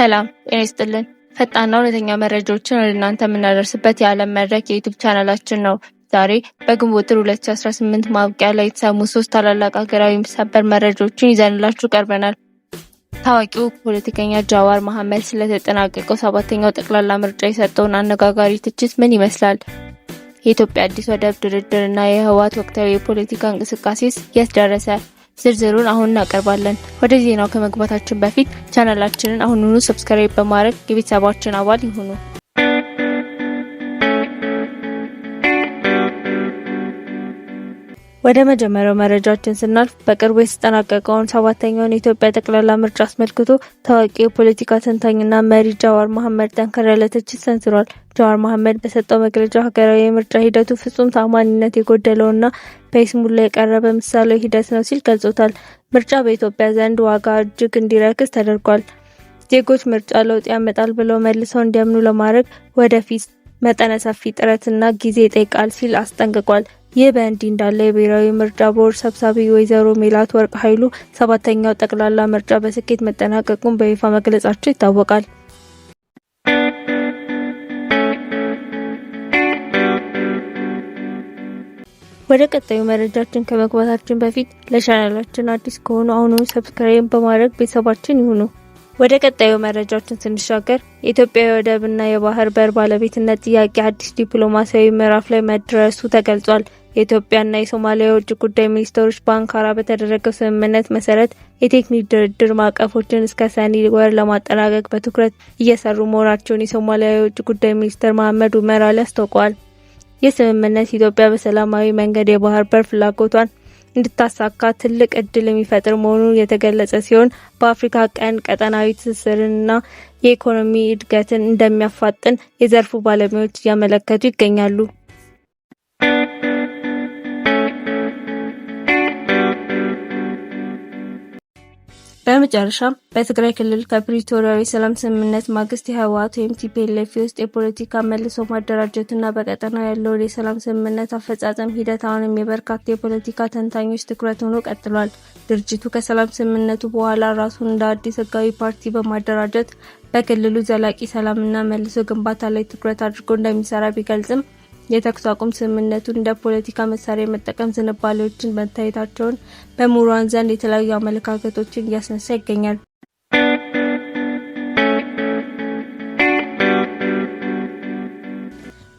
ሰላም ጤና ይስጥልን። ፈጣንና እውነተኛ መረጃዎችን ወደ እናንተ የምናደርስበት የዓለም መድረክ የዩቲዩብ ቻናላችን ነው። ዛሬ በግንቦት 2018 ማብቂያ ላይ የተሰሙ ሶስት ታላላቅ ሀገራዊ ሰበር መረጃዎችን ይዘንላችሁ ቀርበናል። ታዋቂው ፖለቲከኛ ጃዋር መሐመድ ስለተጠናቀቀው ሰባተኛው ጠቅላላ ምርጫ የሰጠውን አነጋጋሪ ትችት ምን ይመስላል? የኢትዮጵያ አዲስ ወደብ ድርድር እና የህወሓት ወቅታዊ የፖለቲካ እንቅስቃሴስ የት ደረሰ? ዝርዝሩን አሁን እናቀርባለን። ወደ ዜናው ከመግባታችን በፊት ቻናላችንን አሁኑኑ subscribe በማድረግ የቤተሰባችን አባል ይሁኑ። ወደ መጀመሪያው መረጃችን ስናልፍ በቅርቡ የተጠናቀቀውን ሰባተኛውን የኢትዮጵያ ጠቅላላ ምርጫ አስመልክቶ ታዋቂው የፖለቲካ ተንታኝና መሪ ጃዋር መሐመድ ጠንከር ያለ ትችት ሰንዝሯል። ጃዋር መሐመድ በሰጠው መግለጫ ሀገራዊ የምርጫ ሂደቱ ፍጹም ታማኒነት የጎደለውና በይስሙላ የቀረበ ምሳሌያዊ ሂደት ነው ሲል ገልጾታል። ምርጫ በኢትዮጵያ ዘንድ ዋጋ እጅግ እንዲረክስ ተደርጓል። ዜጎች ምርጫ ለውጥ ያመጣል ብለው መልሰው እንዲያምኑ ለማድረግ ወደፊት መጠነ ሰፊ ጥረትና ጊዜ ይጠይቃል ሲል አስጠንቅቋል። ይህ በእንዲህ እንዳለ የብሔራዊ ምርጫ ቦርድ ሰብሳቢ ወይዘሮ ሜላትወርቅ ኃይሉ ሰባተኛው ጠቅላላ ምርጫ በስኬት መጠናቀቁን በይፋ መግለጻቸው ይታወቃል። ወደ ቀጣዩ መረጃችን ከመግባታችን በፊት ለቻናላችን አዲስ ከሆኑ አሁኑኑ subscribe በማድረግ ቤተሰባችን ይሁኑ። ወደ ቀጣዩ መረጃችን ስንሻገር የኢትዮጵያ የወደብና የባህር በር ባለቤትነት ጥያቄ አዲስ ዲፕሎማሲያዊ ምዕራፍ ላይ መድረሱ ተገልጿል። የኢትዮጵያና የሶማሊያ የውጭ ጉዳይ ሚኒስትሮች በአንካራ በተደረገው ስምምነት መሰረት የቴክኒክ ድርድር ማዕቀፎችን እስከ ሰኔ ወር ለማጠናቀቅ በትኩረት እየሰሩ መሆናቸውን የሶማሊያ የውጭ ጉዳይ ሚኒስትር መሐመድ ኡመር አሊ አስታውቀዋል። ይህ ስምምነት ኢትዮጵያ በሰላማዊ መንገድ የባህር በር ፍላጎቷን እንድታሳካ ትልቅ እድል የሚፈጥር መሆኑ የተገለጸ ሲሆን፣ በአፍሪካ ቀንድ ቀጠናዊ ትስስርንና የኢኮኖሚ እድገትን እንደሚያፋጥን የዘርፉ ባለሙያዎች እያመለከቱ ይገኛሉ። በመጨረሻም በትግራይ ክልል ከፕሪቶሪያው የሰላም ስምምነት ማግስት የህወሓት ወይም TPLF የውስጥ የፖለቲካ መልሶ ማደራጀትና በቀጠናው ያለውን የሰላም ስምምነት አፈጻጸም ሂደት አሁንም የበርካታ የፖለቲካ ተንታኞች ትኩረት ሆኖ ቀጥሏል። ድርጅቱ ከሰላም ስምምነቱ በኋላ ራሱን እንደ አዲስ ህጋዊ ፓርቲ በማደራጀት በክልሉ ዘላቂ ሰላምና መልሶ ግንባታ ላይ ትኩረት አድርጎ እንደሚሰራ ቢገልጽም፣ የተኩስ አቁም ስምምነቱን እንደ ፖለቲካ መሳሪያ የመጠቀም ዝንባሌዎችን መታየታቸውን በምሁራን ዘንድ የተለያዩ አመለካከቶችን እያስነሳ ይገኛል።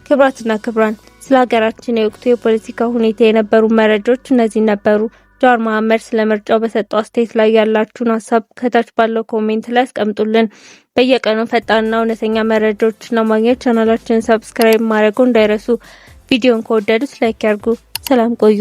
ክቡራትና ክቡራን፣ ስለ ሀገራችን የወቅቱ የፖለቲካ ሁኔታ የነበሩ መረጃዎች እነዚህ ነበሩ። ጃዋር መሐመድ ስለ ምርጫው በሰጠው አስተያየት ላይ ያላችሁን ሀሳብ ከታች ባለው comment ላይ አስቀምጡልን። በየቀኑ ፈጣንና እውነተኛ መረጃዎችን ለማግኘት ቻናላችንን subscribe ማድረጉ እንዳይረሱ። ቪዲዮን ከወደዱት like ያርጉ። ሰላም ቆዩ።